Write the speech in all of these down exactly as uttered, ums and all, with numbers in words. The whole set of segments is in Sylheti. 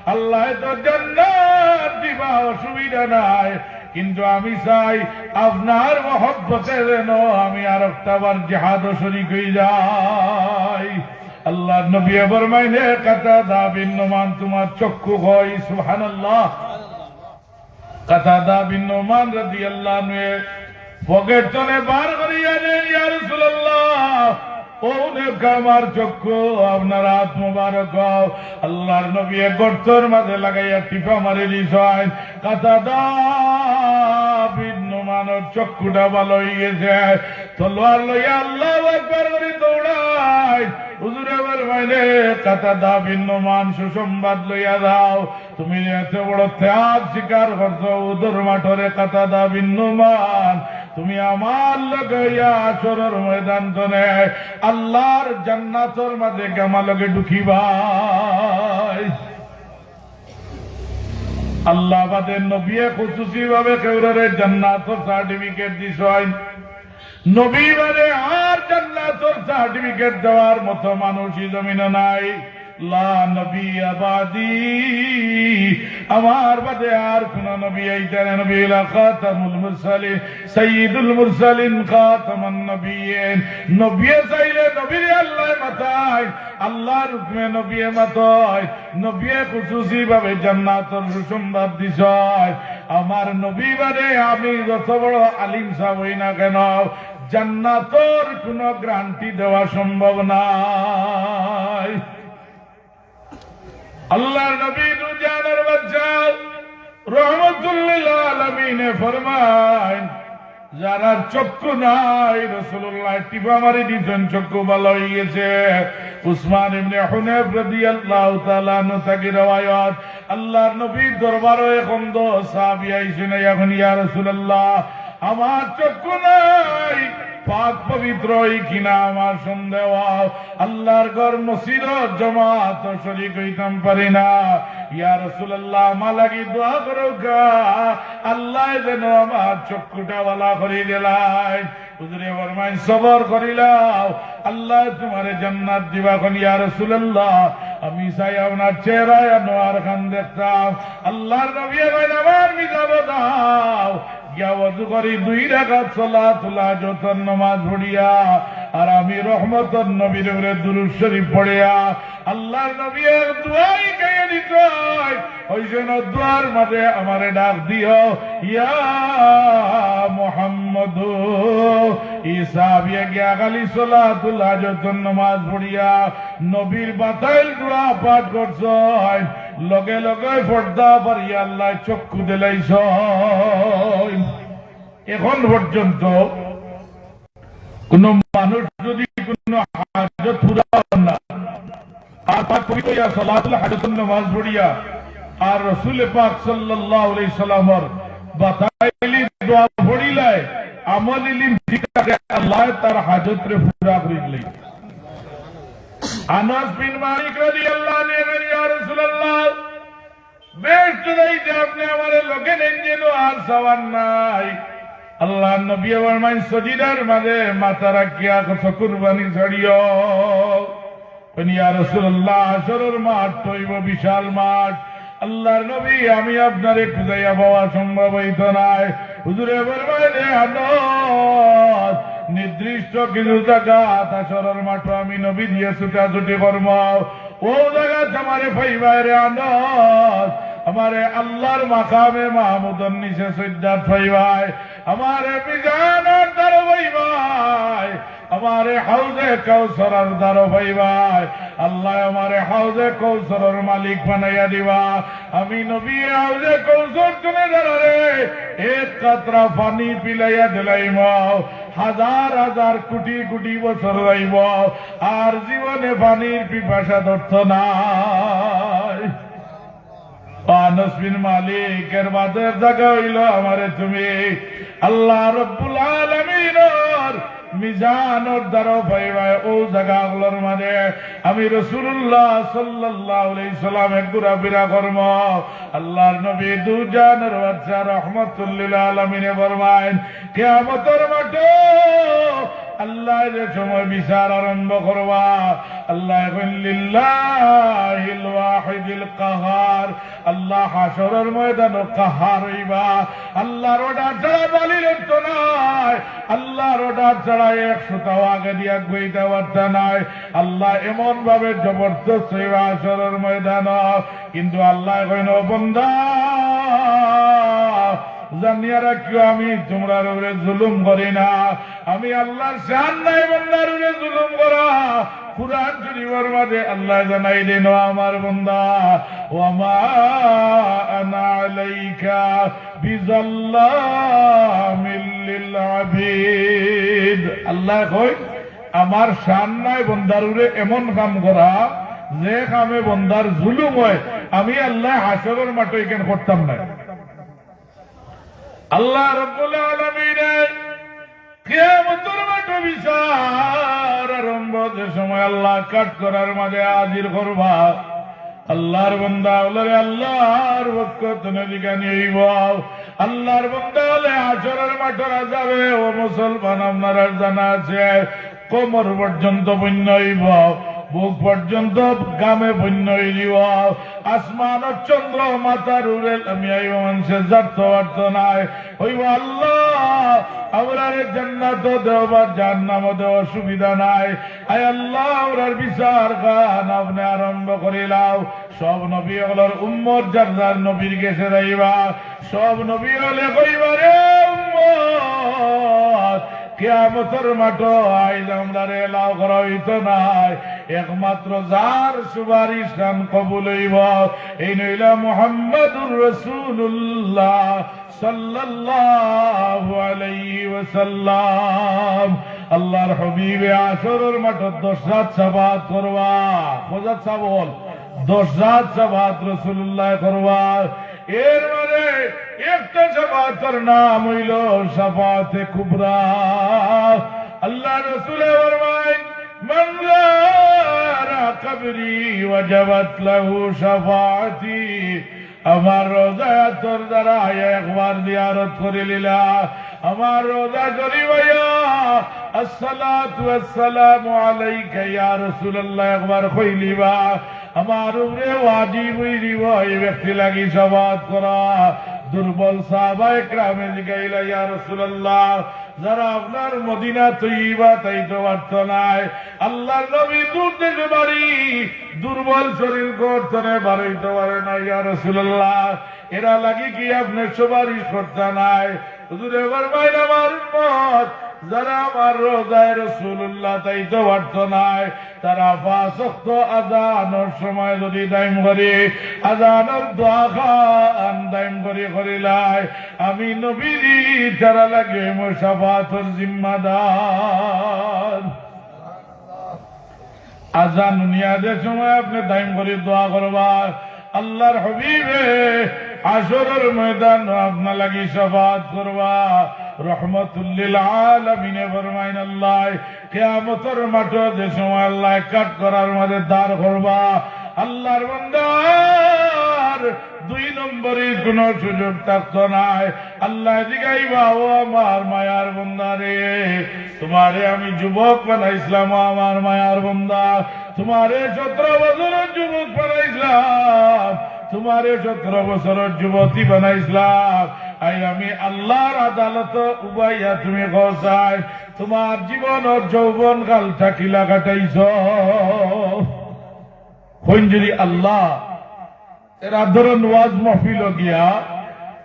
আল্লায় তো জান্নাত দিবা, অসুবিধা নাই, কিন্তু আমি চাই আপনার মহব্বতে যেন আমি আরেকটা বার জিহাদো শরিক অই যাই।" আল্লার নবীয়ে ফরমাইন, "হে কাতাদা বিন নুমান, তুমার চক্ষু কই?" সুবহানাল্লাহ। কাতাদা বিন নুমান রাদিয়াল্লাহু আনহু পকেট তনে বার করিয়া দেইন, "ইয়া রাসূলুল্লাহ, অউ দেখউক্কা আমার চক্ষু, আপনার আত মুবারক।" আল্লার নবীয়ে গর্তর মাঝে লাগাইয়া টিপা মারি দিছইন। কাতাদা বিন নুমানর চক্ষুটা ভালা অই গেছে। তলোয়ার লইয়া আল্লাহু আকবার করি দৌড়াইন। হুজুরে ফরমাইন, "হে কাতাদা বিন নুমান, সুসংবাদ লইয়া যাও।" তুমি যে এত বড় ত্যাগ স্বীকার করছো, উহুদর মাঠরে কাতাদা বিন নুমান, তুমি আমার লগে অইয়া হাশরর ময়দান তনে আল্লার জান্নাতর মাঝে গিয়া আমার লগে ঢুকিবায়। আল্লা বাদে নবীয়ে খুসুসি ভাবে কেউরে জান্নাতর certificate দিছইন। নবী বাদে আর জান্নাতর certificate দেওয়ার মতো মানুষ ই জমিনো নাই। লা নবিয়্যা বাদি, আমার বাদে আর কুনু নবী আইতা নায়। নবী অইলা খাতামুল মুরসালিন, সাইয়্যিদুল মুরসালিন, খাতামান নবিয়্যিন। নবীয়ে চাইলে নবীরে আল্লায় মাতইন, আল্লার হুকুমে নবীয়ে মাতইন। নবীয়ে খুসুসি ভাবে জান্নাতর সুসংবাদ দিছইন। আমার নবী বাদে আমি যত বড় আলিম সাব অই না কেন, জান্নাতর কুনু guarantee দেওয়া সম্ভব নায়। আল্লার নবী দুজানর বাদশা রহমাতুল লিল আলামিনে ফরমাইন, যারার চক্ষু নাই, রাসূলুল্লায় টিপা মারি দিছইন, চক্ষু ভালা অই গেছে। উসমান ইবনে হুনাইফ রাদিয়াল্লাহু তাআলা আনহু থাকি রেওয়ায়াত, আল্লার নবীর দরবারো এক অন্ধ সাহাবী আইছইন, অখন, "ইয়া রাসূলুল্লাহ, আমার চক্ষু নাই, পাক পবিত্র অই কিনা আমার সন্দেহ, আল্লার ঘর মসজিদো জামাতো শরিক অইতাম পারি না। ইয়া রাসূলুল্লাহ, আমার লাগি দোয়া করউক্কা, আল্লায় যেন আমার চক্ষুটা ভালা করি দিলাইন।" হুজুরে ফরমাইন, "সবর করিলাও, আল্লায় তুমারে জান্নাত দিবা।" অখন, "ইয়া রাসূলুল্লাহ, আমি চাই আপনার চেহারায় আনোয়ার খান দেখতাম।" আল্লার নবীয়ে কইন, "আমার মিজাবো যাও, গিয়া ওযু করি দুই রাকাত সালাতুল হাজতর নামাজ পড়িয়া, আর আমি রহমতর নবীর উপরে দুরূদ শরিফ পড়িয়া।" আল্লার নবীয়ে দোয়া শিখাইয়া দিছইন, অউ যেন দোয়ার মাঝে আমারে ডাক দিও, "ইয়া মুহাম্মদু।" ই সাহাবীয়ে গিয়া খালি সালাতুল হাজতর নামাজ পড়িয়া নবীর বাতাইল দোয়া পাঠ করছইন, লগে লগে পর্দা ফাড়িয়া আল্লায় চক্ষু দিলাইছইন। অখন পর্যন্ত কুনু মানুষ যুদি কুনু হাজত পুরা অর না, আর পাক পবিত্র অইয়া সালাতুল হাজতর নামাজ পড়িয়া, আর রসুলে পাক সাল্লাল্লাহু আলাইহি সাল্লামর বাতাইলি দোয়া পড়িলায়, আমল ইলিম ঠিক থাকে, আল্লায় তার হাজতরে পুরা করি দিলাইন। আনাস বিন মালিক রাদিয়াল্লাহু আনহু, "ইয়া রাসূলুল্লাহ, বেহেস্তো যাইতে আপনে আমারে লগে নেইন যেন, আর চাওয়ার নাই।" আল্লার নবীয়ে ফরমাইন, "সজিদার মাঝে মাথা রাখিয়া চকুর পানি ছাড়িও।" কইন, "ইয়া রাসূলুল্লাহ, হাশরর মাঠ তো অইবো বিশাল মাঠ।" আল্লার নবী, "আমি আপনারে খুজাইয়া পাওয়া সম্ভব অইতো নায়।" হুজুরে ফরমাইন, "রে আনাস, নির্দিষ্ট কিছু জাগাত হাশরর মাঠো আমি নবী দিয়া ছুটাছুটি করমু। অউ জাগাত আমারে পাইবায় রে আনাস, আমারে আল্লার মাকামে মাহমুদর নিচে সইজদাত পাইবায়, আমারে মিজানর দ্বারো পাইবায়, আমারে হাউজে কাউসারর দ্বারো পাইবায়। আল্লায় আমারে হাউজে কাউসারর মালিক বানাইয়া দিবা। আমি নবীয়ে হাউজে কাউসার তুলে ধরারে এক কাতরা পানি পিলাইয়া দিলাইমু, হাজার হাজার কুটি কুটি বছর যাইবো, আর জীবনে পানির পিপাসা ধরতো নায়।" আনাস বিন মালিক, এর বাদর জাগা অইলো আমারে তুমি আল্লাহ রব্বুল আলামিনর মিজানর দ্বারো পাইবায়, অউ জাগা অগুলোর মাঝে আমি রাসূলুল্লাহ সাল্লাল্লাহু আলাইহি সাল্লামে ঘুরাফিরা করমু। আল্লার নবী দুজানর বাদশা রহমাতুল লিল আলামিনে ফরমাইন, কিয়ামতর মাঠো আল্লায় যে সময় বিচার আরম্ভ করবা, আল্লায় কইন, "লিল্লাহিল ওয়াহিদিল কাহার।" আল্লাহ হাশরর ময়দানো কাহার অইবা। আল্লাহর order ছাড়া বালি লড়তো নায়, আল্লাহর order ছাড়া এক সুতাও আগেদি আগুয়াইতা পারতা নায়। আল্লাহ এমন ভাবে জবরদস্ত অইবা হাশরর ময়দানো। কিন্তু আল্লায় কইন, "ও বন্দা, জানিয়া রাখিও, আমি তুমরার উপরে জুলুম করি না।" আমি আল্লাহর শান নায় বন্দার উপরে জুলুম করা। কুরআন শরীফর মাঝে আল্লায় জানাই দেইন, "ও আমার বন্দা, ওয়া মা আনা আলাইকা বিজাল্লামিল লিল আবিদ।" আল্লায় কইন, "আমার শান নায় বন্দার উপরে এমন কাম করা, যে কামে বন্দার জুলুম অয়, আমি আল্লায় হাশরর মাঠো ইখান করতাম নায়।" আল্লাহ রাব্বুল আলামিনে কিয়ামতর মাঠো বিচার আরম্ভ, যে সময় আল্লাহ কাঠগড়ার মাঝে হাজির করবা, আল্লাহর বন্দা অকলরে আল্লাহর পক্ষ তনে জিগানি অইবো। আল্লাহর বন্দা অকলে হাশরর মাঠর আযাবে, ও মুসলমান, আপনারার জানা আছে, কোমর পর্যন্ত বন্যা অইবো, বুক পর্যন্ত ঘামে বন্যা অইযিবো, আসমানর চন্দ্র মাথার উপরে লামি আইবো, মানষে জানতো পারতো নায়। অইবো, "আল্লাহ, আমরারে জান্নাতো দেও বা জাহান্নামো দেও, অসুবিধা নাই। আয় আল্লাহ, আমরার বিচার খান আপনে আরম্ভ করিলাও।" সব নবী অকলর উম্মত যার যার নবীর গেছে যাইবা। সব নবী অকলে কইবা, "রে উম্মত, কিয়ামতর মাঠো আইজ আমরারে allow করা অইতো নায়, একমাত্র যার সুপারিশ খান কবুল অইবো, এইন অইলা মুহাম্মাদুর রাসূলুল্লাহ সাল্লাল্লাহু আলাইহি ওয়াসাল্লাম।" আল্লাহর হাবিবে হাশরর মাঠো দশ জাত শাফাআত করবা। কয় জাত শাফাআত? দশ জাত শাফাআত রাসূলুল্লায় করবা। এর মাঝে একটা শাফাআতর নাম অইলো শাফাআতে কুবরা। আল্লাহর রাসূলে ফরমাইন, "মান যারা কবরি ওয়াজাবাত লাহু শাফাআতি।" আমার রওজা আতহর দ্বারা আইয়া একবার জিয়ারত করিলিলা, আমার রওজা শরীফ আইয়া "আসসালাতু ওয়াসসালামু আলাইকা ইয়া রাসূলুল্লাহ" একবার কইলিবা, আমার উপরে ওয়াজিব অইযিবো এই ব্যক্তি লাগি শাফাআত করা। দুর্বল সাহাবায়ে কেরামে জিগাইলা, "ইয়া রাসূলুল্লাহ, যারা আপনার মদিনা তৈয়বা তাইতো পারতো নায়, আল্লাহর নবী দূর দেশে বাড়ি, দুর্বল শরীর, ঘর তনে বারইতো পারে না, ইয়া রাসূলুল্লাহ, এরা লাগি কি আপনে সুপারিশ করতা নায়?" হুজুরে ফরমাইন, "আমার উম্মত, যারা আমার রওজায়ে রাসূলুল্লাহ তাইতো পারতো নায়, তারা পাঁচ ওয়াক্ত আজানর সময় যদি দাইম করি, আজানর দোয়া খান দাইম করি করিলায়, আমি নবীজি তারা লাগি অইমু শাফাআতর জিম্মাদার।" আজান হুনিয়া যে সময় আপনে দাইম করি দোয়া করবা, আল্লাহর হাবিবে হাশরর ময়দানো আপনার লাগি শাফাআত করবা। রহমাতুল লিল আলামিনে ফরমাইন, আল্লাহ কিয়ামতর মাঠো যে সময় আল্লাহ কাঠগড়ার মাঝে দাঁড় করবা, আল্লাহর বন্দার দুই নম্বরর কুনু সুযোগ থাকতো নায়। আল্লাহ জিগাইবা, "ও আমার মায়ার বন্দা রে, তুমারে আমি যুবক বানাইছলাম, ও আমার মায়ার বন্দা, তুমারে সতরো বছরর যুবক বানাইছলাম, তুমারে সতরো বছরর যুবতী বানাইছলাম। আইজ আমি আল্লাহর আদালতো উবাইয়া তুমি কও চাই, তুমার জীবনর যৌবন কালটা কিলা কাটাইছো?" কইন যদি আল্লাহ এর আদরন ওয়াজ মাহফিলো গিয়া,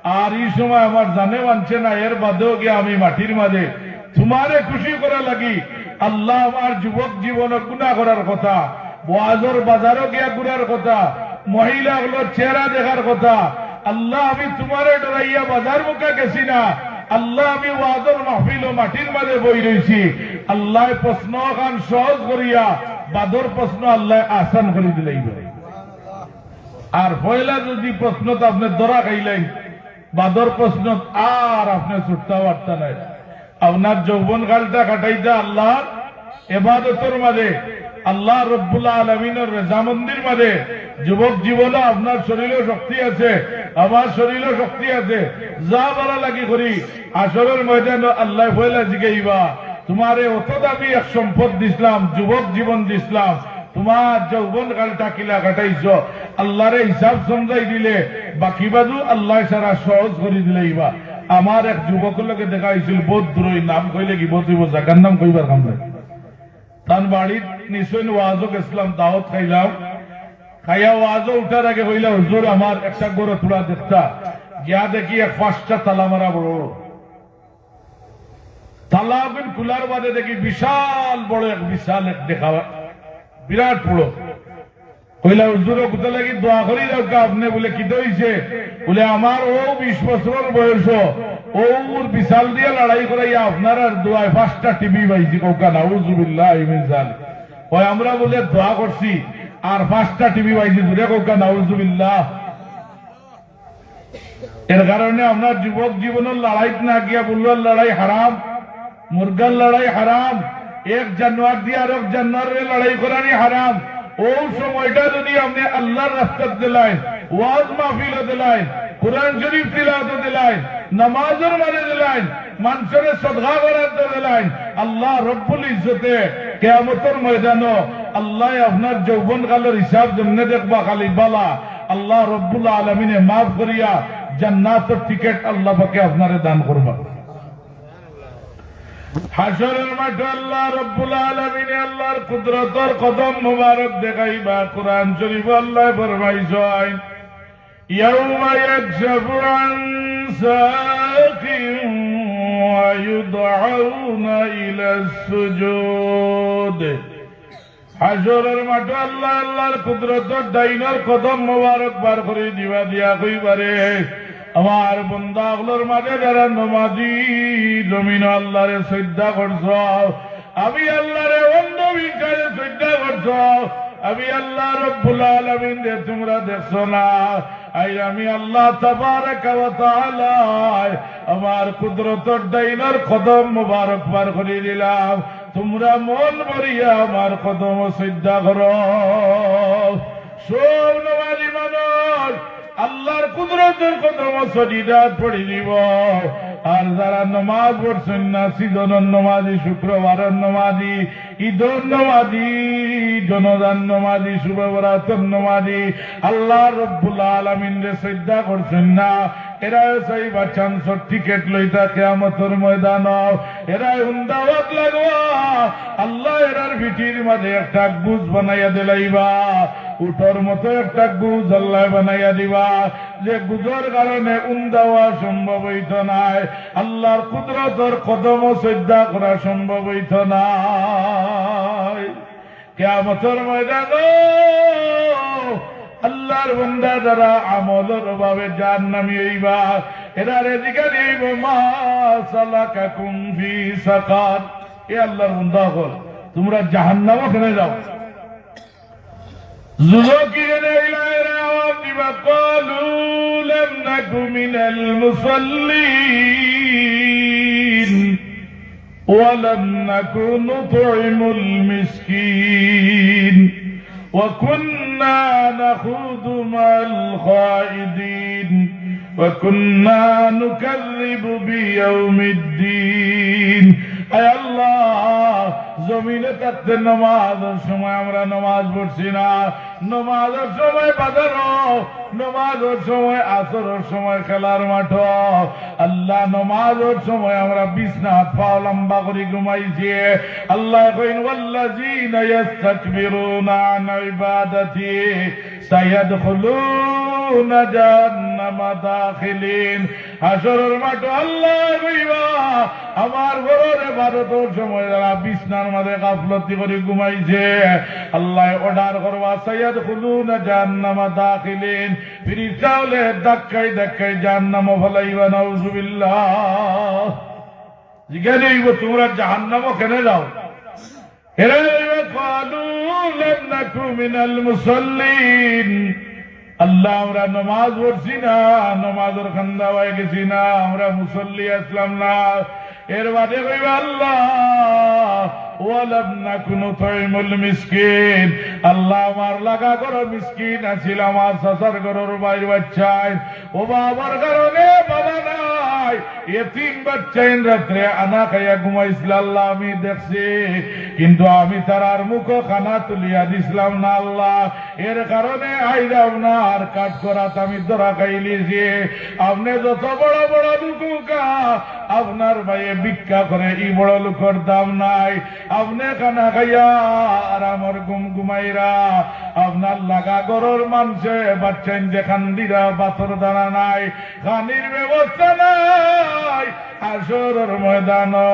আর ই সময় আমার জানে মানছে না, এর বাদেও গিয়া আমি মাটির মাঝে তুমারে খুশি করার লাগি, আল্লাহ আমার যুবক জীবনো গুনা করার কথা, ওয়াজর বাজারো গিয়া ঘুরার কথা, মহিলা অকলর চেহারা দেখার কথা, আল্লাহ আমি তুমারে ডরাইয়া বাজার মুখা গেছি না, আল্লাহ আমি ওয়াজর মাহফিলো মাটির মাঝে বই রইছি, আল্লাহ প্রশ্ন খান সহজ করিয়া বাদর প্রশ্ন আল্লাহ আসান করি দিলাইবা। আর পয়লা যদি প্রশ্নটা আপনে ধরা খাইলাইন, বাদর প্রশ্ন আর আপনে ছুটতা পারতা নায়। আপনার যৌবন কালটা কাটাইতা আল্লাহর এবাদতর মাঝে, আল্লাহ রব্বুল আলামিনর রেজামন্দির মাঝে। যুবক জীবনো আপনার শরীরো শক্তি আছে, আমার শরীরো শক্তি আছে, যা ভালা লাগি করি, হাশরর ময়দানো আল্লাহ পয়লা জিগাইবা, তুমারে অত দামি এক সম্পদ দিছলাম, যুবক জীবন দিছলাম, তুমার যৌবন কালটা কিলা কাটাইছো? আল্লারে হিসাব সমজাই দিলে বাকি বাদু আল্লায় সারা সহজ করি দিলাইবা। আমার এক যুবকর লগে দেখা অইছিল, বউত দূরই, নাম কইলে গিবত অইবো, জাগার নাম কইবার কাম নাই। তান বাড়িত নিছইন ওয়াজো গেছলাম, দাওয়াত খাইলাম। খাইয়া ওয়াজো উঠার আগে কইলা, "হুজুর, আমার একটা ঘরো থুড়া দেখতা।" গিয়া দেখি এক পাঁচটা তালা মারা বড় বড়। তালা অগুন খুলার বাদে দেখি বিশাল বড় এক, বিশাল এক দেখা, বিরাট বড়। কইলা, "হুজুর, অগুতা লাগি দোয়া করি যাউক্কা আপনে।" বুলে, "কিতা অইছে?" বুলে, "আমার অউ বিশ বছরর বয়স, অউর বিছাল দিয়া লড়াই করাইয়া আপনারার দোয়ায় পাঁচটা টিভি পাইছি।" কউক্কা নাউজুবিল্লাহি মিন জালিক। কয়, "আমরা বুলে দোয়া করছি, আর পাঁচটা টিভি পাইছি।" জুরে কউক্কা নাউজুবিল্লাহ। এর কারণে আপনার যুবক জীবনর লড়াইত না গিয়া বুল্লর লড়াই হারাম, মুরগার লড়াই হারাম, এক জানোয়ার দিয়া আরক জানোয়াররে লড়াই করানি হারাম। অউ সময়টা যুদি আপনে আল্লার রাস্তাত দিলাইন, ওয়াজ মাহফিলো দিলাইন, কোরআন শরীফ তিলাওয়াতো দিলাইন, নামাজর মাঝে দিলাইন, মানষরে সদকা করাত দিলাইন, আল্লাহ রব্বুল ইজ্জতে কিয়ামতর ময়দানো আল্লায় আপনার যৌবন কালর হিসাব যেমনে দেখবা খালি বালা, আল্লাহ রব্বুল আলামিনে মাফ করিয়া জান্নাতর টিকিট আল্লাহ পাকে আপনারে দান করবা। হাশরর মাঠো আল্লাহ রব্বুল আলামিনে আল্লার কুদরতর কদম মোবারক দেখাইবা। কোরআন শরীফো আল্লায় ফরমাইছইন, يوم يكشف عن ساق ويدعون إلى السجود। হাশরর মাঠো আল্লায় আল্লার কুদরতর ডাইনর কদম মোবারক বার করি দিবা, দিয়া কইবা রে, আমার বন্দা অকলর মাঝে যারা নমাজি, জমিনো আল্লারে সইজদা করছো, আমি আল্লারে অন্ধ ভিক্ষারে সইজদা করছো, আমি আল্লাহ রব্বুল আলামিনরে তুমরা দেখছো না। আইজ আমি আল্লাহ তাবারাকা ওয়া তাআলায় আমার কুদরতর ডাইনর কদম মোবারক বার করি দিলাম, তুমরা মন ভরিয়া আমার কদমো সইজদা করো। সব নমাজি মানুষ আল্লার কুদরতর কদমো সজিদাত পড়ি দিবো। আর যারা নমাজ পড়ছইন না, সিজনর নমাজি, শুক্রবারর নমাজি, ইদর নমাজি, জনাজার নমাজি, শবে বরাতর নমাজি, আল্লাহ রব্বুল আলামিনরে সইজদা করছইন না, এরাও চাইবা চান্সর টিকিট লইতা কিয়ামতর ময়দানো। এরাও হুন্দা ওয়াজ লাগবা, আল্লায় এরার পিঠির মাঝে একটা গুজ বানাইয়া দিলাইবা। উটর মতো একটা গুজ আল্লায় বানাইয়া দিবা, যে গুজর কারণে হুন্দা ওয়া সম্ভব অইতো নায়, আল্লার কুদরতর কদমো সইজদা করা সম্ভব অইতো নায়। কিয়ামতর ময়দানো আল্লার বান্দা যারা আমলর অভাবে জাহান্নামী অইবা, এরারে জিগানি অইবো, "মা সালাকাকুম ফি সাকার?" এ আল্লার বান্দা অকল, তুমরা জাহান্নামো কেনে যাও? দুজখি কেনে যাইলা, এরা আওয়াজ দিবা, "ক্বালু লাম নাকু মিনাল মুসাল্লিন।" ولم نك نطعم المسكين وكنا نخوض مع الخائضين وكنا نكذب بيوم الدين। আয় আল্লাহ, জমিনো থাকতে নমাজর সময় আমরা নমাজ পড়ছি না, নমাজর সময় বাজারো, নমাজর সময় আসরর সময় খেলার মাঠো, আল্লাহ, নমাজর সময় আমরা বিছনাত পাও লম্বা করি ঘুমাইছি। আল্লায় কইন, "والذين يستكبرون عن عبادتي سيدخلون جهنم داخرين।" হাশরর মাঠো আল্লায় কইবা, "আমার ঘরর ইবাদতর সময় যারা বিছনার মাঝে গাফলতি করি ঘুমাইছে, আল্লায় অর্ডার করবা, সাইয়াদখুলুনা জাহান্নামা দাখিলিন।" ফিরিস্তা অকলে ধাক্কাই ধাক্কাই জাহান্নামো ফালাইবা, নাউজুবিল্লাহ। জিগানি অইবো, "তুমরা জাহান্নামো কেনে যাও?" এরা কইবা, "ক্বালু লাম নাকু মিনাল মুসাল্লিন।" আল্লাহ, আমরা নমাজ পড়ছি না, নমাজর কান্দাবায় গেছি না, আমরা মুসল্লি আছলাম না। এর বাদে কইবা, আল্লাহ, "ওয়ালাম নাকু নুতইমুল মিসকিন।" আল্লাহ, আমার লাগা ঘরো মিসকিন আছিল, আমার চাচার ঘরর বাইর বাচ্চায়, ও বাবার কারণে বাবা নাই, এতিম বাচ্চাইন রাত্রে খানা খাইয়া ঘুমাইছিল আল্লাহ, আমি দেখছি, কিন্তু আমি তারার মুখো খানা তুলিয়া দিছিলাম না আল্লাহ। এর কারণে আইজ আপনার কাঠগড়াত আমি ধরা খাইলিছি। আপনে যত বড় বড় লোক অউক্কা, আপনার ভাইয়ে ভিক্ষা করে, ই বড় লোকর দাম নাই। আপনে খানা খাইয়া আরামর ঘুম ঘুমাইরা, আপনার লাগা ঘরর মানষে বাচ্চাইন যে কান্দিরা, ভাতর দানা নাই, খানির ব্যবস্থা নাই। হাশরর ময়দানো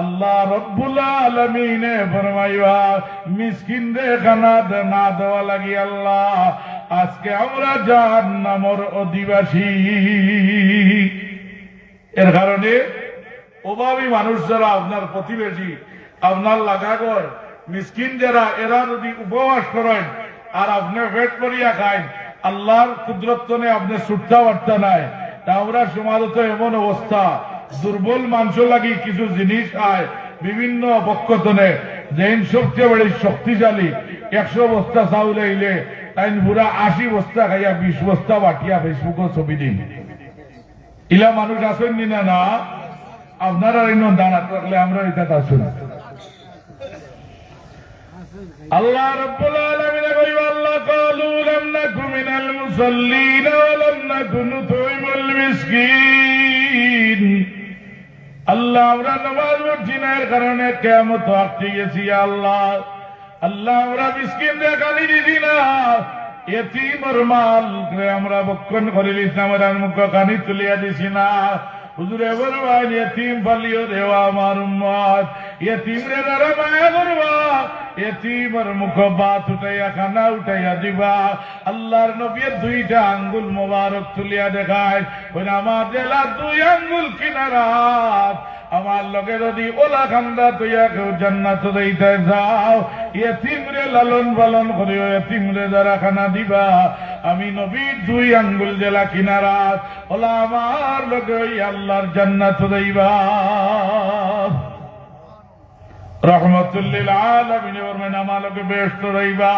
আল্লাহ রব্বুল আলামিনে ফরমাইবা, মিসকিনরে খানা দে-, না দেওয়া লাগি আল্লাহ, আজকে আমরা জাহান্নামর অধিবাসী। এর কারণে অভাবী মানুষ যারা আপনার প্রতিবেশী, আপনার লাগা ঘর, মিসকিন যারা, এরা যদি উপবাস করেন আর আপনে পেট ভরিয়া খাইন, আল্লাহর কুদরত তনে আপনে ছুটতা পারতা নায়। তে আমরার সমাজো তো এমন অবস্থা, দুর্বল মানষর লাগি কিছু জিনিস আয় বিভিন্ন পক্ষ তনে, যেইন সবচেয়ে বড় শক্তিশালী, একশো বস্তা চাউল আইলে তাইন পুরা আশি বস্তা খাইয়া বিশ বস্তা বাটিয়া Facebook-ও ছবি দিন। ইলা মানুষ আছইন নি না? না, আপনারা ইনো দাঁড়াত থাকলে আমরা ইটা আছইন। আল্লাহ রাব্বুল আলামিনে কইবা, আল্লাহ, قالوا لم نك من المصلين ولم نك نطعم المسكين। আল্লাহ, আমরা নামাজ পড়ছি না, এর কারণে কিয়ামত আটকি গেছি, ইয়া আল্লাহ। আল্লাহ, আমরা মিসকিনরে খানি দিছি না, এতিমর মালরে আমরা ভক্ষণ করিলিছি না, আমরার মুখো খানি তুলিয়া দিছি না। হুজুরে ফরমাইন, এতিম পালিও রে ও আমার উম্মত, এতিমরে যারা মায়া করবা, এতিমর মুখো ভাত উঠাইয়া, খানা উঠাইয়া দিবা। আল্লাহর নবীয়ে দুইটা আঙ্গুল মোবারক তুলিয়া দেখাইন, কইন, আমার যেলা দুই আঙ্গুল কিনারাত, আমার লগে যদি অলা কান্দা থইয়া কেউ জান্নাতো যাইতায় চাও, এতিমরে লালন পালন করিও, এতিমরে যারা খানা দিবা, আমি নবীর দুই আঙ্গুল যেলা কিনারাত, অলা আমার লগে অউ আল্লাহর জান্নাতো যাইবা। রহমাতুল লিল আলামিনে ফরমাইন, আমার লগে বেহেশতো যাইবা।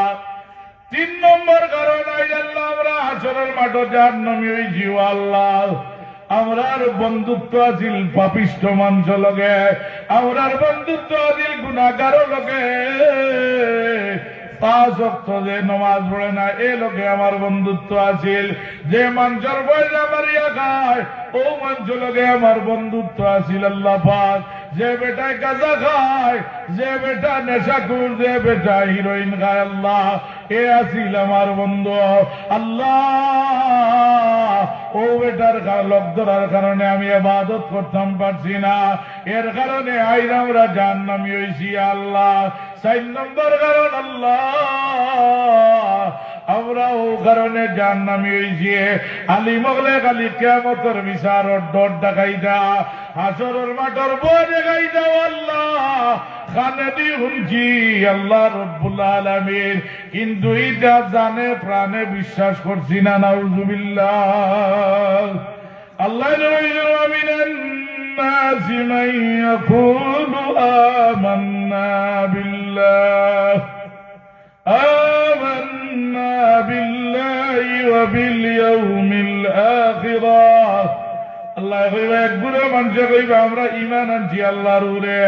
তিন নম্বর কারণ অইলো, আল্লাহ, আমরা হাশরর মাঠো জাহান্নামী অইছি, ও আল্লাহ। আমরার বন্ধুত্ব আছিল পাপিষ্ঠ মানষর লগে, আমরার বন্ধুত্ব আছিল গুনাগারর লগে। পাঁচ ওয়াক্ত যে নমাজ পড়ে না, এর লগে আমার বন্ধুত্ব আছিল। যে মানষর পয়সা মারিয়া খায়, অউ মানষর লগে আমার বন্ধুত্ব আছিল, আল্লাহ পাক। যে বেটায় গাঁজা খায়, যে বেটা নেশাখুর, যে বেটা হিরোইন খায়, আল্লাহ, এ আছিল আমার বন্ধু। আল্লাহ, অউ বেটার কা-, লগ ধরার কারণে আমি ইবাদত করতাম পারছি না, এর কারণে আইজ আমরা জাহান্নামী অইছি, আল্লাহ। চাইর নম্বর কারণ, আল্লাহ, আমরা অউ কারণে জাহান্নামী অইছি। আলিম অকলে খালি কিয়ামতর বিচারর ডর দেখাইতা, হাশরর মাঠর ভয় দেখাইতা, আল্লাহ। কানেদি হুনছি, আল্লাহ রব্বুল আলামিন, কিন্তু ইটা জানে প্রাণে বিশ্বাস করছি না, নাউজুবিল্লাহ। আল্লাহ কইন, ومن الناس من يقول آمنا بالله آمنا بالله وباليوم الآخر। আল্লায় কইবা, এক গুরা মানষে কইবা, আমরা ইমান আনছি আল্লাহর উপরে,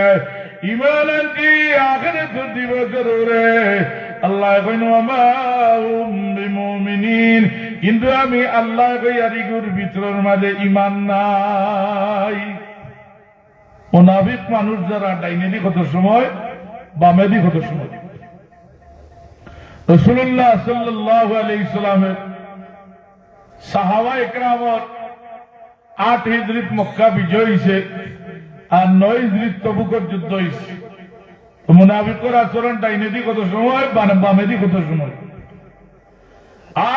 ইমান আনছি আখিরাতর দিবসর উপরে। আল্লায় কইন, وما هم بمؤمنين, কিন্তু আমি আল্লায় কইয়ার ইগুর ভিতরর মাঝে ইমান নাই। মুনাফিক মানুষ যারা ডাইনেদি কত সময়, বামেদি কত সময়। রাসূলুল্লাহ সাল্লাল্লাহু আলাইহি ওয়াসাল্লামর সাহাবা একরামর আট হিজরিত মক্কা বিজয় অইছে, আর নয় হিজরিত তবুকর যুদ্ধ অইছে। তো মুনাফিকর আচরণ ডাইনেদি কত সময়, বাম-, বামেদি কত সময়।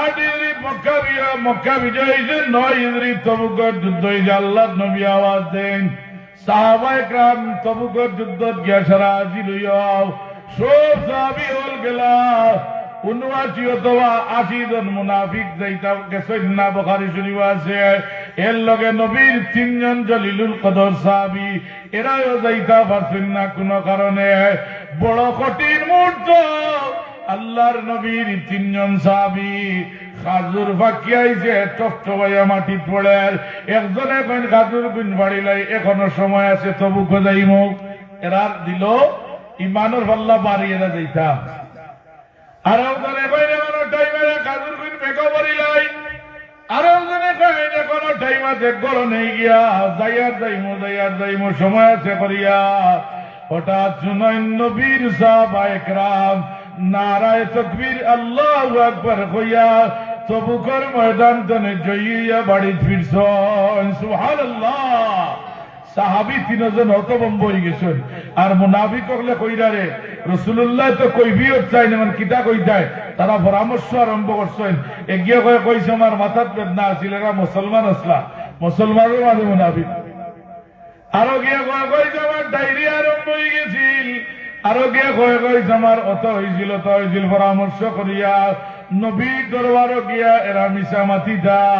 আট হিজরিত মক্কা বিজয়, মক্কা বিজয় অইছে, নয় হিজরিত তবুকর যুদ্ধ অইছে। আল্লাহর নবী আওয়াজ দেইন, সাহাবা একরাম তবুকর যুদ্ধত গিয়া সারা হাজির অইও। সব সাহাবী অকল গেলা, ঊনআশি অথবা আশি জন মুনাফিক যাইতা গেছইন না, বুখারী শরীফো আছে। এর লগে নবীর তিনজন জলিলুল কদর সাহাবী, এরাও যাইতা পারছইন না কুনু কারণে। বড় কঠিন মুহূর্ত, আল্লাহর নবীর তিনজন সাহাবী খাজুর ফাকিয়া আইছে, টপটপাইয়া মাটিত পড়ের। একজনে কইন, "খাজুর গুইন ফাড়িলাই, এখনো সময় আছে, তবুকো যাইমু।" এরার দিলো ইমানর পাল্লা বাড়ি, এরা যাইতা। আরো একজনে কইন, "এখনো টাইম আছে, খাজুর গুইন বেগো ফাড়িলাই।" আরো একজনে কইন, "এখনো টাইম আছে, ঘরো নেই গিয়া, যাইয়ার যাইমু, যাইয়ার যাইমু, সময় আছে" করিয়া। হঠাৎ হুনইন নবীর সাহাবা একরাম নারায়ে তাকবীর, আল্লাহু আকবার কইয়া তবুকর ময়দান তনে জয়ী অইয়া বাড়িত ফিরছইন। সুবহানাল্লাহ। সাহাবী তিনজন হতভম্ব অইগেছইন। আর মুনাফিক অকলে কইরা রে, রাসূলুল্লায় তো কৈফিয়ত চাইন, এমন কিতা কইতায়? তারা পরামর্শ আরম্ভ করছইন। এগিয়ে কয়, কইছে, "আমার মাথাত বেদনা আছিল, এরা মুসলমান আছলা।" মুসলমানর মাঝে মুনাফিক। আরো গিয়া কয়, কইছে, "আমার ডায়রিয়া আরম্ভ অইগেছিল।" আরো গিয়া কয়, কইছে, "আমার অতা অইছিল, অতা অইছিল।" পরামর্শ করিয়া নবীর দরবারো গিয়া এরা মিছা মাতিতা।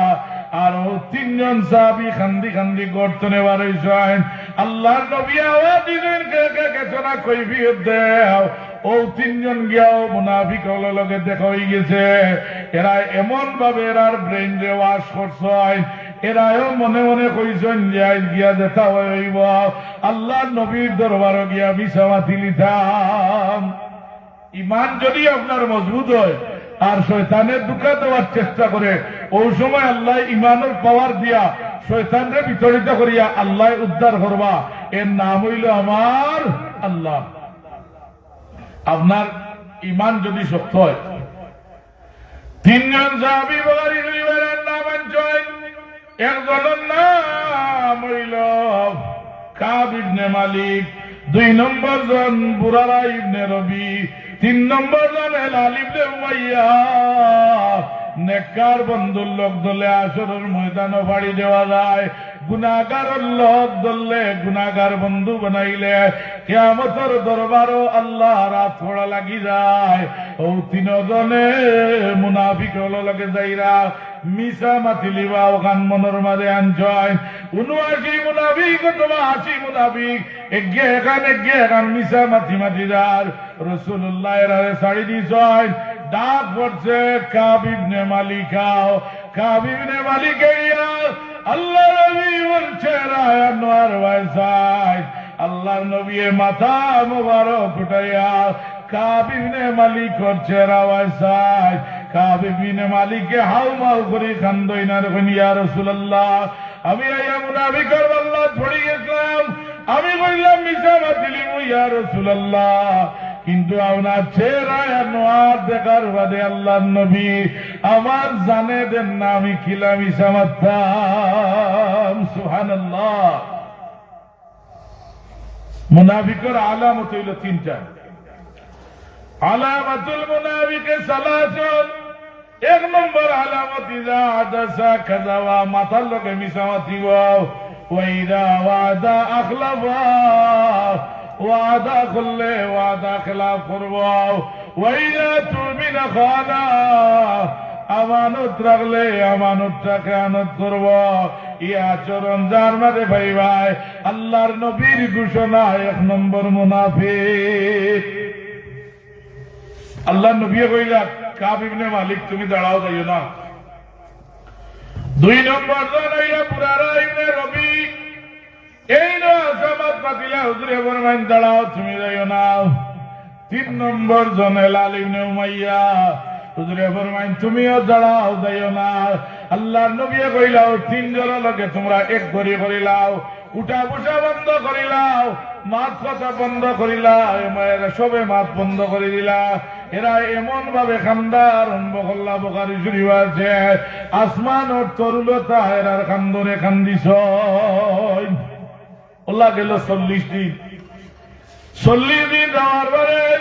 আর অউ তিনজন সাহাবী কান্দি কান্দি ঘর তনে বার অইছইন। আল্লাহর নবী আওয়াজ দিছইন, "কে কে গেছো না, কৈফিয়ত দেও।" অউ তিনজন গিয়াও মুনাফিক অকলর লগে দেখা অইগেছে। এরা এমন ভাবে এরার brain wash করছইন, এরাও মনে মনে কইছইন যে আইজ গিয়া যেতা অয় অইবো, আল্লাহর নবীর দরবারো গিয়া মিছা মাতিলিতাম। ইমান যদি আপনার মজবুত অয় আর শয়তানে ধোঁকা দেওয়ার চেষ্টা করে, অউ সময় আল্লায় ইমানর power দিয়া শয়তানরে বিতাড়িত করিয়া আল্লায় উদ্ধার করবা। এর নাম অইলো আমার আল্লাহ। আপনার ইমান যদি শক্ত অয়, তিনজন সাহাবী বুখারী শরীফর নাম আনছইন। একজনর নাম অইলো কাব ইবনে মালিক, দুই নম্বর জন বুরারা ইবনে রবি, তিন নম্বর জন হেলাল ইবনে উমাইয়া। নেককার বন্ধুর লগ ধরলে হাশরর ময়দানো পাড়ি দেওয়া যায়, গুনাগারর লগ ধরলে, গুনাগার বন্ধু বানাইলে কিয়ামতর দরবারো আল্লাহর আত পড়া লাগি যায়। অউ তিনজনে মুনাফিক অকলর লগে যাইরা মিছা মাতিলিবা, অখান মনর মাঝে আনছইন। উনআশি মুনাফিক অথবা আশি মুনাফিক, এগিয়ে এখান, এগিয়ে এখান মিছা মাতি মাতি যার। রাসূলুল্লায় এরারে ছাড়ি দিছইন। ডাক পড়ছে, "কাব ইবনে মালিক আও।" কাব ইবনে মালিকে গিয়া আল্লাহর নবীর চেহারা আনোয়ার অয় চাইন। আল্লাহর নবীয়ে মাথা মোবারক উঠাইয়া কাব ইবনে মালিকর চেহারা অয় চাইন। কাব ইবনে মালিকে হাউমাউ করি কান্দইন আর কইন, "ইয়া রাসূলুল্লাহ, আমি আইয়া মুনাফিকর পাল্লাত পড়ি গেছলাম, আমি কইলাম মিছা মাতিলিমু ইয়া রাসূলুল্লাহ, কিন্তু আপনার চেহারা আনোয়ার দেখার বাদে আল্লাহর নবী, আমার জানে দেন না, আমি কিলা মিছা মাততাম।" সুবহানাল্লাহ। মুনাফিকর আলামত অইলো তিনটা। আলামাতুল মুনাফিকি সালাসুন। এক নম্বর আলামত, ইজা হাদাসা কাযাবা, মাতার লগে মিছা মাতিবো। ওয়া ইজা ওয়াদা আখলাফা, ওয়াদা করলে ওয়াদা খেলাফ করবো। ওয়া ইজা তুমিনা খানা, আমানত রাখলে আমানতটা খেয়ানত করবো। ই আচরণ যার মাঝে পাইবায়, আল্লাহর নবীর ঘোষণা এক নম্বর মুনাফিক। আল্লাহর নবীয়ে কইলা, "কাব ইবনে মালিক, তুমি দাঁড়াও, যাইও না।" দুই নম্বর জন অইলা বুরারা ইবনে রবি। এইন মিছা মাত মাতিলা, হুজুরে ফরমাইন, "দাঁড়াও, তুমি যাইও না।" তিন নম্বর জন হেলাল ইবনে উমাইয়া, হুজুরে ফরমাইন, "তুমিও দাঁড়াও, যাইও না।" আল্লাহর নবীয়ে কইলা, "অউ তিন জনর লগে তুমরা এক ঘড়ি করিলাও।" উঠা বসা বন্ধ করিলাও, মাত কথা বন্ধ করিলাও, এ মায়েরা সবে মাত বন্ধ করি দিলা। এরা এমন ভাবে কান্দা আরম্ভ করলা, বুখারী শরীফো আছে, আসমানর তরুলতা এরার কান্দরে কান্দিছইন। অলা গেল চল্লিশ দিন। চল্লিশ দিন যাওয়ার পরে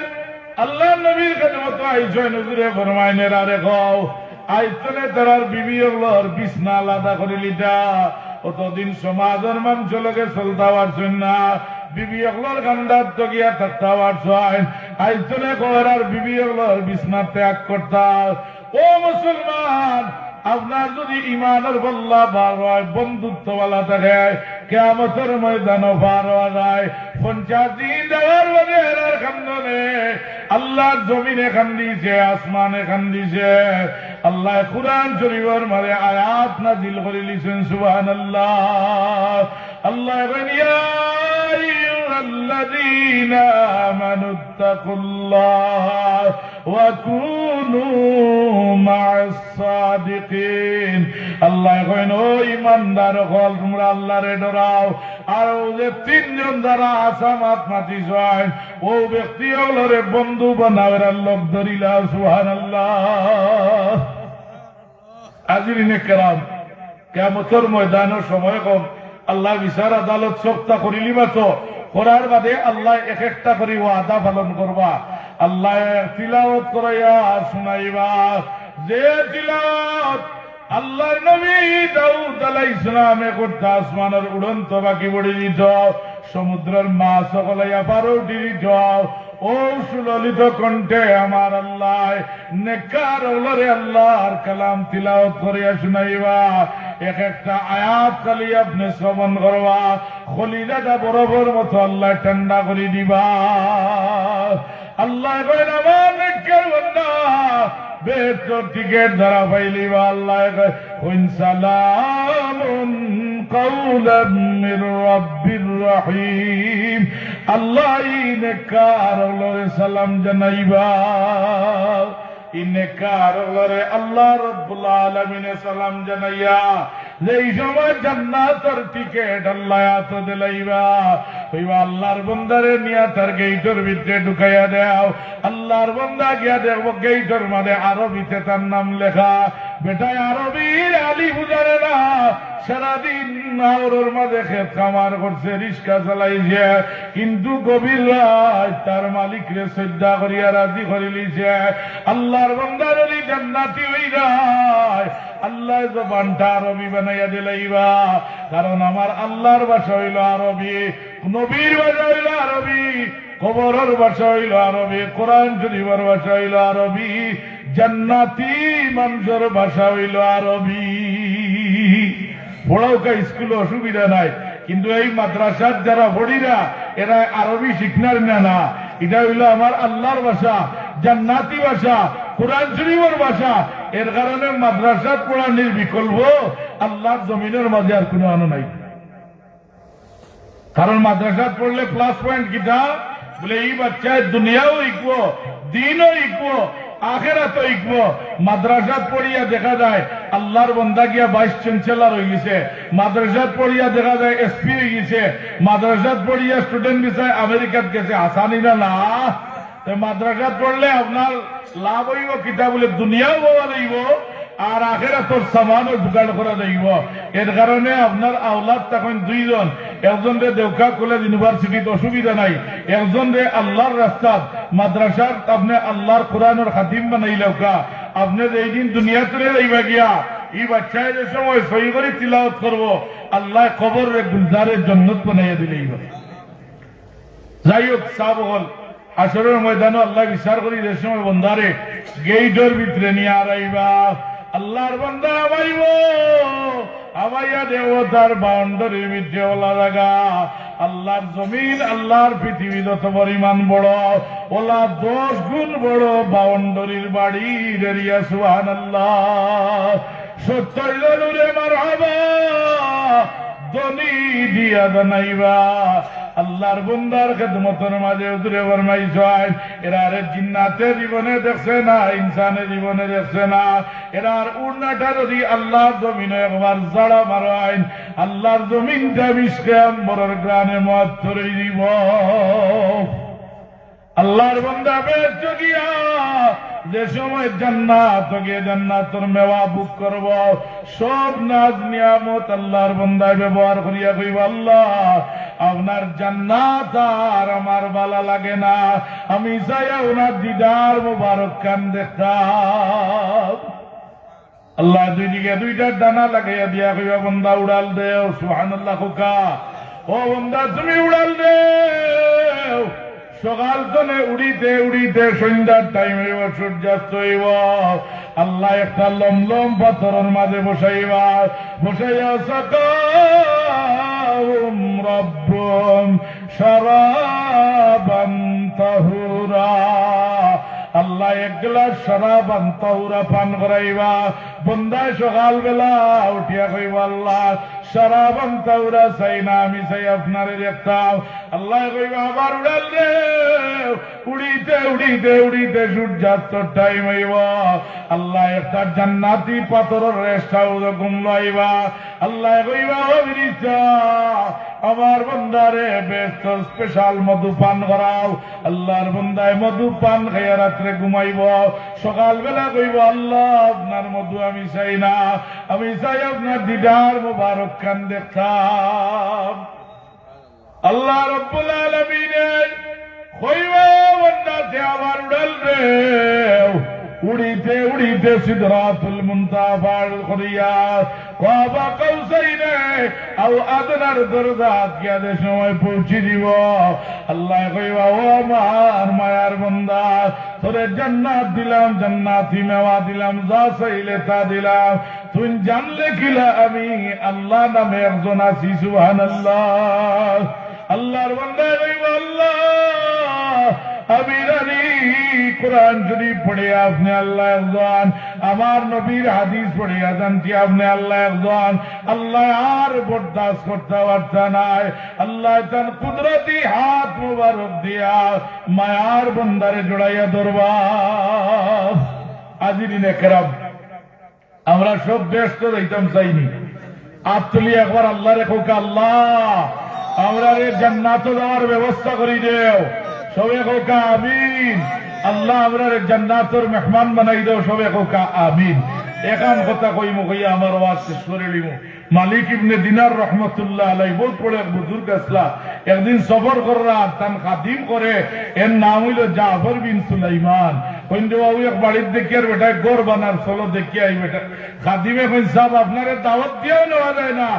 আল্লাহর নবীর খেদমতো আইছইন, হুজুরে ফরমাইন, "এরারে কও, আইজ তনে তারার বিবি অকলর বিছনা আলাদা করিলিতা।" অতদিন সমাজর মানষর লগে চলতা পারছইন না, বিবি অকলর কান্দাত গিয়া থাকতা পারছইন। আইজ তনে কও এরার বিবি অকলর বিছনা ত্যাগ করতা। ও মুসলমান, আপনার যদি ইমানর পাল্লা ভালা অয়, বন্ধুত্ব ভালা থাকে, কিয়ামতর ময়দানো পার অওয়া যায়। পঞ্চাশ দিন যাওয়ার বাদে এরার কান্দনে আল্লায় জমিনে কান্দিছে, আসমানে কান্দিছে। আল্লায় কুরআন শরীফর মাঝে আয়াত নাজিল করিলিছইন, সুবহানাল্লাহ। আল্লায় কইন, "ইয়া আইয়ুহাল্লাযীনা আমানুত্তাকুল্লাহা ওয়া কুনু মা'আস সাদিকিন।" আল্লায় কইন, "ও ইমানদার অকল, তুমরা আল্লারে ডরাও।" আর অউ যে তিনজন যারা হাছা মাত মাতিছইন, অউ ব্যক্তি অকলরে বন্ধু বানাও, এরার লগ ধরিলাও, সুবহানাল্লাহ। হাজিরিনে কেরাম, কিয়ামতর ময়দানর সময় কম, আল্লায় বিচার আদালত সবতা করিলিবা তো, করার বাদে আল্লায় এক একটা করি ওয়াদা পালন করবা। আল্লায় তিলাওত করাইয়া শুনাইবা, যে তিলাওত আল্লার নবী দাউদ আলাইহিস সালামে করতা, আসমানর উড়ন্ত পাখি পড়ি দিত, সমুদ্রর মাছ অকল আইয়া পারো উঠি দিত। অউ সুললিত কণ্ঠে আমার আল্লায় নেককার অকলরে আল্লার কালাম তিলাওত করিয়া শুনাইবা। এক একটা আয়াত খালি আপনে শ্রবণ করবা, কলিজাটা বরফর মতো আল্লায় ঠান্ডা করি দিবা। আল্লায় কইন, "আমার নেককার বান্দা, বেহেস্তর টিকেট যারা পাইলিবা।" আল্লায় কইন, "সালামুন কাওলাম মির রাব্বির রাহিম।" আল্লায় ই নেককার অকলরে সালাম জানাইবা। ই নেককার অকলরে আল্লাহ রাব্বুল আলামিনে সালাম জানাইয়া, যেই সময় জান্নাতর টিকেট আল্লায় আতো দিলাইবা, কইবা, "আল্লার বন্দারে নিয়া তার গেইটর ভিতরে ঢুকাইয়া দেও।" আল্লার বন্দা গিয়া দেখবো গেইটর মাঝে আরবিতে তার নাম লেখা। বেটায় আরবির আলিফ জানে না, সারাদিন হাওরর মাঝে খেত খামার করছে, রিক্সা চালাইছে, কিন্তু গভীর রাইত তার মালিকরে সইজদা করিয়া রাজি করিলিছে। আল্লার বন্দা যদি জান্নাতি অই যায়, আল্লায় জবানটা আরবি বানাইয়া দিলাইবা, কারণ আমার আল্লার ভাষা অইলো আরবি, নবীর ভাষা অইলো আরবি, কবরর ভাষা অইলো আরবি, কোরআন শরীফর ভাষা অইলো আরবি, জান্নাতি মানষর ভাষা অইলো আরবি। পড়াউক্কা স্কুলো অসুবিধা নাই, কিন্তু এই মাদ্রাসাত যারা পড়িরা, এরা আরবি শিখনার না, না। ইটা অইলো আমার আল্লার ভাষা, জান্নাতি ভাষা, কোরআন শরীফর ভাষা। এর কারণে মাদ্রাসাত পড়ানির বিকল্প আল্লার জমিনর মাঝে আর কুনু আনো নাই। কারণ মাদ্রাসাত পড়লে plus point কিতা? বলে, ই বাচ্চায় দুনিয়াও শিখবো, দিনও শিখবো, আখেরাতও শিখবো। মাদ্রাসাত পড়িয়া দেখা যায় আল্লার বন্দা গিয়া vice chancellor অই গেছে, মাদ্রাসাত পড়িয়া দেখা যায় S P অই গেছে, মাদ্রাসাত পড়িয়া student ভিসায় আমেরিকাত গেছে, হাছা নি না, না? তে মাদ্রাসাত পড়লে আপনার লাভ অইবো কিতা? বলে, দুনিয়াও পাওয়া যাইবো, আর আখেরাতর সামানও জোগাড় করা যাইবো। এর কারণে আপনার আওলাদ তখন দুইজন, একজনরে দেউক্কা কলেজ ইউনিভার্সিটিত অসুবিধা নাই, একজনরে আল্লার রাস্তাত মাদ্রাসার আপনে আল্লার কোরআনর খাদিম বানাইলাউক্কা। আপনে যেই দিন দুনিয়া তনে যাইবা গিয়া, ই বাচ্চায় যে সময় সই করি তিলাওত করবো, আল্লায় কবররে গুলজারে জন্নত বানাইয়া দিলাইবা। যাই হোক, সাব অকল, হাশরর ময়দানো আল্লায় বিচার করি যে সময় বন্দারে গেইটর ভিতরে নিয়া আরাইবা, আল্লার বন্দা আবাইবো, আবাইয়া দেখবো তার বাউন্ডারির ভিতরে অলা জাগা, আল্লার জমিন, আল্লার পৃথিবী যত পরিমাণ বড়, অলা দশ গুণ বড় বাউন্ডারির বাড়ির এরিয়া। সুবহানাল্লাহ। সত্তর জন জুরে মারহাবা ধ্বনি দিয়া জানাইবা। আল্লার বন্দার খেদমতর মাঝে হুজুরে ফরমাইছইন, এরারে জিন্নাতে জীবনে দেখছে না, ইনসানে জীবনে দেখছে না। এরার উড়নাটা যদি আল্লার জমিনো একবার ঝাড়া মারইন, আল্লার জমিনটা মিশকে আম্বরর ঘ্রাণে মুয়াত্তর অই দিবো। আল্লার বন্দা বেহেস্তো গিয়া যে সময় জান্নাতো গিয়া জান্নাতর মেওয়া ভোগ করবো, সব নাজ নিয়ামত আল্লার বন্দায় ব্যবহার করিয়া কইবো, "আল্লাহ, আপনার জান্নাত আর আমার ভালা লাগে না, আমি চাইয়া ওনার দিদার মোবারক খান দেখতাম।" আল্লায় দুই দিকে দুইটা ডানা লাগাইয়া দিয়া কইবা, "বন্দা উড়াল দেও।" সুবহানাল্লাহ কউক্কা। ও বন্দা, তুমি উড়াল দেও। সকাল তনে উড়িতে উড়িতে সন্ধ্যার টাইম অইবো, সূর্যাস্ত অইবো। আল্লায় একটা লমলম পাথরর মাঝে বসাইবা, বসাইয়া সাকাহুম রাব্বুহুম শারাবান তাহুরা। আল্লাহ এক গ্লাস শরাব আনতা উরা পান করাইবা। বন্দায় সকালবেলা উঠিয়া কইবা, "আল্লাহ, শরাব আনতা উরা চাই না, আমি চাই আপনারে দেখতাম।" আল্লায় কইবা, "আমার উড়াল রে, উড়িতে উড়িতে উড়িতে সূর্যাস্তর টাইম অইবো।" আল্লায় একটা জান্নাতি পাথরর রেস্ট হাউসো ঘুম লইবা। আল্লায় কইবা, "ও ফিরিস্তা, আমার বন্দারে বেহেস্তর স্পেশাল মধু পান করাও।" আল্লাহর বন্দায় মধু পান খাইয়া রাত্রে ঘুমাইবো। সকালবেলা কইবো, "আল্লাহ, আপনার মধু আমি চাই না, আমি চাই আপনার দিদার মোবারক খান দেখতাম।" আল্লাহ রাব্বুল আলামিনে কইবা, "বন্দা, তে আমার উড়াল রে।" উড়িতে উড়িতে সিদরাতুল মুনতাহা পার করিয়া কাবা কাউসাইনে আও আদনার দরজাত গিয়া যে সময় পৌঁছি দিব, আল্লাহ কইবা, "ও আমার মায়ার বন্দা, তোরে জান্নাত দিলাম, জান্নাতি মেওয়া দিলাম, যা চাইলে তা দিলাম।" তুই জানলে কিলা আমি আল্লাহ নামে একজন আছি, সুবহানাল্লাহ। আল্লাহর বান্দায় কইবো, "আল্লাহ, আমি জানি কোরআন শরীফ পড়ে আপনি আল্লাহ একজন, আমার নবীর হাদিস পড়ে জানছি আপনি আল্লাহ একজন।" আল্লাহ আর বরদাস্ত করতে পারতা নায়। আল্লাহ তান কুদরতি হাত মুবারক দিয়া মায়ার বন্দারে জড়াইয়া ধরবা। হাজিরিনে কেরাম, আমরা সব বেহেস্তো যাইতাম চাইনি? আত তুলি একবার আল্লাহরে কউক্কা, "আল্লাহ, আমরারে জান্নাতো যাওয়ার ব্যবস্থা করি দেও।" সবে কউক্কা, "আমিন।" আল্লাহ, আমরারে জান্নাতর মেহমান বানাই দেও। সবে কউক্কা, "আমিন।" এখান কথা কইমু কইয়া আমার ওয়াজ শেষ করিলিমু। মালিক ইবনে দিনার রহমতুল্লাহ আলাই বউত বড় এক বুজুর্গ আছলা। একদিন সফর কররা, তান খাদিম করে, এর নাম অইলো জাফর বিন সুলাইমান। কইন যে, "বাবু, এক বাড়িত দেখিয়ার বেটায় ঘর বানার, চলো দেখিয়া আই বেটা।" খাদিমে কইন, "সাব, আপনারে দাওয়াত দিয়াও নেওয়া যায় না,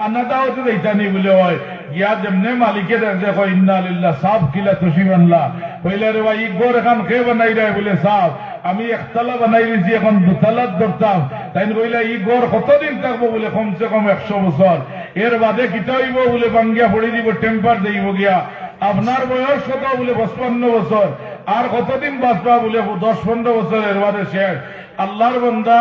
আনা দাওয়াতে যাইতা নি?" বুলে, "অয়।" গিয়া যেমনে মালিকে দেখে, কয়, "ইন্না লিল্লাহ, সাব কিলা তশরিফ আনলা?" কইলা, "রে ভাই, ই ঘর এখান কে বানাইরায়?" বুলে, "সাব, আমি একতলা বানাই দিছি, এখন দুতলাত ধরতাম।" তাইন কইলা, "ই ঘর কতদিন থাকবো?" বুলে, "কমসে কম একশো বছর। এর বাদে কিতা অইবো?" বুলে, "ভাঙ্গিয়া পড়ি দিবো, টেম্পার যাইবো গিয়া।" "আপনার বয়স কত?" বুলে, "পঁচপান্ন বছর।" "আর কতদিন বাঁচবা?" বুলে, "দশ পনেরো বছর, এর বাদে শেষ।" আল্লাহর বন্দা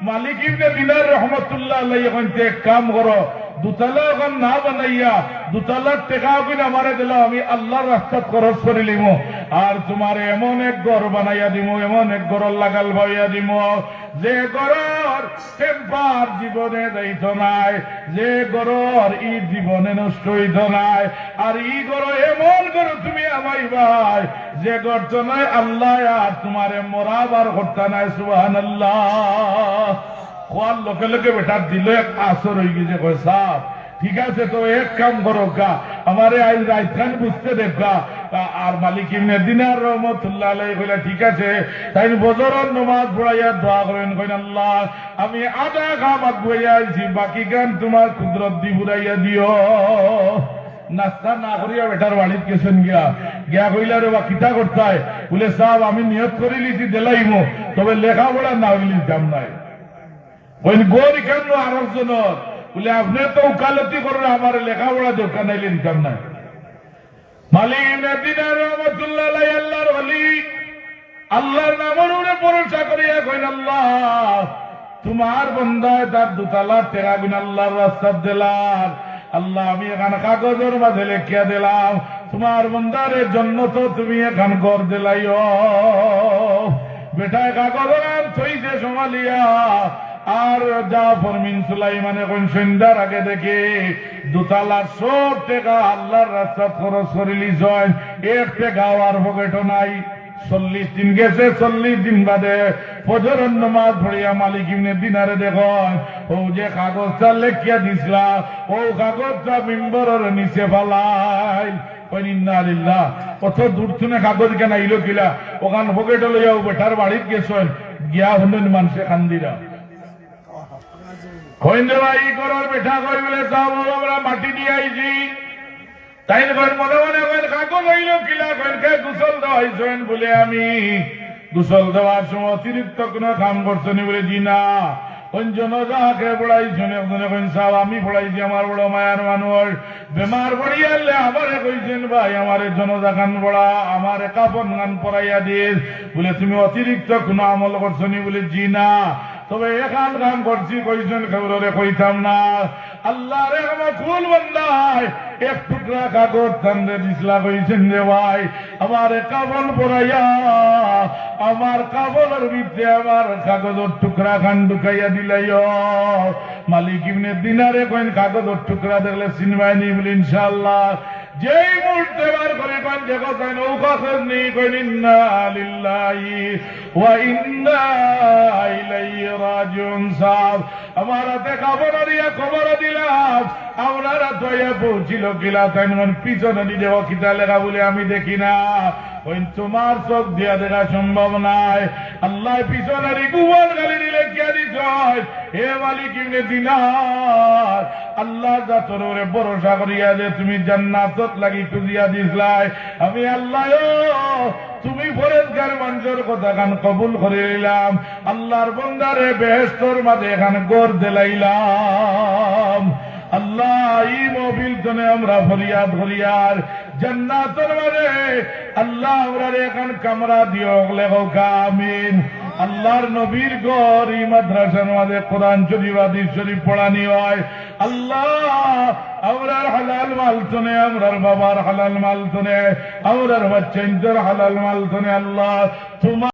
মালিক ইবনে দিনার রহমতুল্লাহ আলাইহি কইন, "তে এক কাম করো, দুতলা অখান না বানাইয়া, দুতলার টেকা অখান আমারে দিলাও, আমি আল্লাহর রাস্তাত খরচ করিলিমু। আর তুমারে এমন এক ঘর বানাইয়া দিমু, এমন এক ঘরর লাগাল পাওয়াইয়া দিমু, যে ঘরর টেম্পার জীবনে যাইতো নায়, যে ঘরর ইট জীবনে নষ্ট অইতো নায়, আর ই ঘরো এমন ঘরো তুমি হামাইবায়, যে ঘরো নায় আল্লায় আর তুমারে মরা বার করতা নায়।" সুবহানাল্লাহ। কওয়ার লগে লগে বেটার দিলো এক আসর অইগেছে, কয়, "সাব, ঠিক আছে, তো এক কাম করউক্কা, আমারে আইজ রাইতখান বুঝতে দেউক্কা।" আ-, আর মালিক ইবনে দিনার রহমতুল্লাহ আলাইহি কইলা, "ঠিক আছে।" তাইন ফজরর নমাজ পড়াইয়া দোয়া করইন, কইন, "আল্লাহ, আমি আধা কাম আগুয়াইয়া আইছি, বাকিখান তুমার কুদরতদি পুরাইয়া দিও।" নাস্তা না করিয়া বেটার বাড়িত গেছইন গিয়া, গিয়া কইলা, "রে বা, কিতা করতায়?" বুলে, "সাব, আমি নিয়ত করিলিছি দিলাইমু, তবে লেখাপড়া না অইলে দিতাম নায়।" কইন, "ঘর ইখান নু আরকজনর।" বুলে, "আপনে তো উকালতি কররা, আমারে লেখাপড়া দেউক্কা, নাইলে নিতাম নায়।" মালিক ইবনে দিনার রহমতুল্লাহ আলাইহি আল্লাহর ওলি, আল্লাহর নামর উপরে ভরসা করিয়া কইন, "আল্লাহ, তুমার বন্দায় তার দুতলার টেকাগুইন আল্লাহর রাস্তাত দিলার। আল্লাহ, আমি এখান কাগজর মাঝে লেখিয়া দিলাম, তুমার বন্দারে জন্নতো তুমি এখান ঘর দিলাইও।" বেটায় কাগজ অখান থইছে সম্ভালিয়া, আর জাফর বিন সুলাইমানে কইন, "সন্ধ্যার আগে দেখি দুতলার সব টেকা আল্লাহর রাস্তাত খরচ করিলিছইন, এক টেকাও আর পকেটো নাই।" চল্লিশ দিন গেছে, চল্লিশ দিন বাদে ফজরর নমাজ পড়িয়া মালিক ইবনে দিনারে দেখইন, অউ যে কাগজটা লেখিয়া দিছলা, অউ কাগজটা মিম্বরর নিচে ফালাইল। কইন, "ইন্না লিল্লাহ, অত দূর থনে কাগজ ইখান আইলো কিলা?" অখান পকেটো লইয়া অউ বেটার বাড়িত গেছইন, গিয়া হুনইন মানষে কান্দিরা। কইন, "রে বা, ই ঘরর বেটা কই?" বুলে, "সাব, আমরা মাটি দিয়া আইছি।" তাইন কইন, "মনে মনে কইন, কাগজ আইলো কিলা?" কইন, "কে গোসল দেওয়াইছইন?" বুলে, "আমি।" "গোসল দেওয়ার সময় অতিরিক্ত কুনু কাম করছো নি?" বুলে, "জি না।" কইন, "জনাজা কে পড়াইছইন?" একজনে কইন, "সাব, আমি পড়াইছি, আমার বড় মায়ার মানুষ। বেমার পড়িয়ারলে আমারে কইছইন, 'ভাই, আমারে জনাজা খান পড়া, আমারে কাফন খান পড়াইয়া দিস।' বুলে, "তুমি অতিরিক্ত কুনু আমল করছো নি?" বুলে, "জি না, তবে এখান কাম করছি।" কইছইন, "কেউরে কইতাম না।" আল্লাহর এক মকবুল বান্দায় এক টুকরা কাগজ তানরে দিছলা, কইছইন যে, "ভাই, আমারে কাফন পড়াইয়া আমার কাফনর ভিতরে আমার কাগজর টুকরা খান ঢুকাইয়া দিলাইও।" মালিক ইবনে দিনারে কইন, "কাগজর টুকরা দেখলে চিনবায় নি?" বুলে, "ইনশাআল্লাহ।" যেই মুহূর্তে বার করি কইন, "দেখো চাইন, অউ কাগজ নি?" কইন, "ইন্না লিল্লাহি ওয়া ইন্না ইলাইহি রাজিউন।" সাব, আমার আতে কাফন দিয়া কবর দিলাম, আপনার আতো আইয়া পৌঁছিল কিলা? তাইন কইন, "পিছনে নি দেখো কিতা লেখা?" বুলে, "আমি দেখি না।" কইন, "তুমার চোখ দিয়া দেখা সম্ভব নায়।" আল্লায় পিছনে নি গোপন খালি নি লেখিয়া দিছইন, "হে মালিক ইবনে দিনার, আল্লাহর জাতর উপরে ভরসা করিয়া যে তুমি জান্নাতর লাগি খুজিয়া দিছলায়, আমি আল্লায়ও তুমি পরেজগার মানষর কথা খান কবুল করি নিলাম, আল্লাহর বন্দারে বেহেশতর মাঝে এখান ঘর দিলাইলাম।" আল্লাহ, ই মহফিল তনে আমরা ফরিয়াদ করিয়ার, জান্নাতর মাঝে আল্লাহ আমরারে এখান কামরা দিও, হকলে কউক্কা আমিন। আল্লাহর নবীর ঘর, ই মাদ্রাসার মাঝে কোরআন শরীফ, হাদিস শরীফ পড়ানি হয়। আল্লাহ, আমরার হালাল মাল তনে, আমরার বাবার হালাল মাল তনে, আমরার বাচ্চাইন্তর হালাল মাল তনে, আল্লাহ, তুমার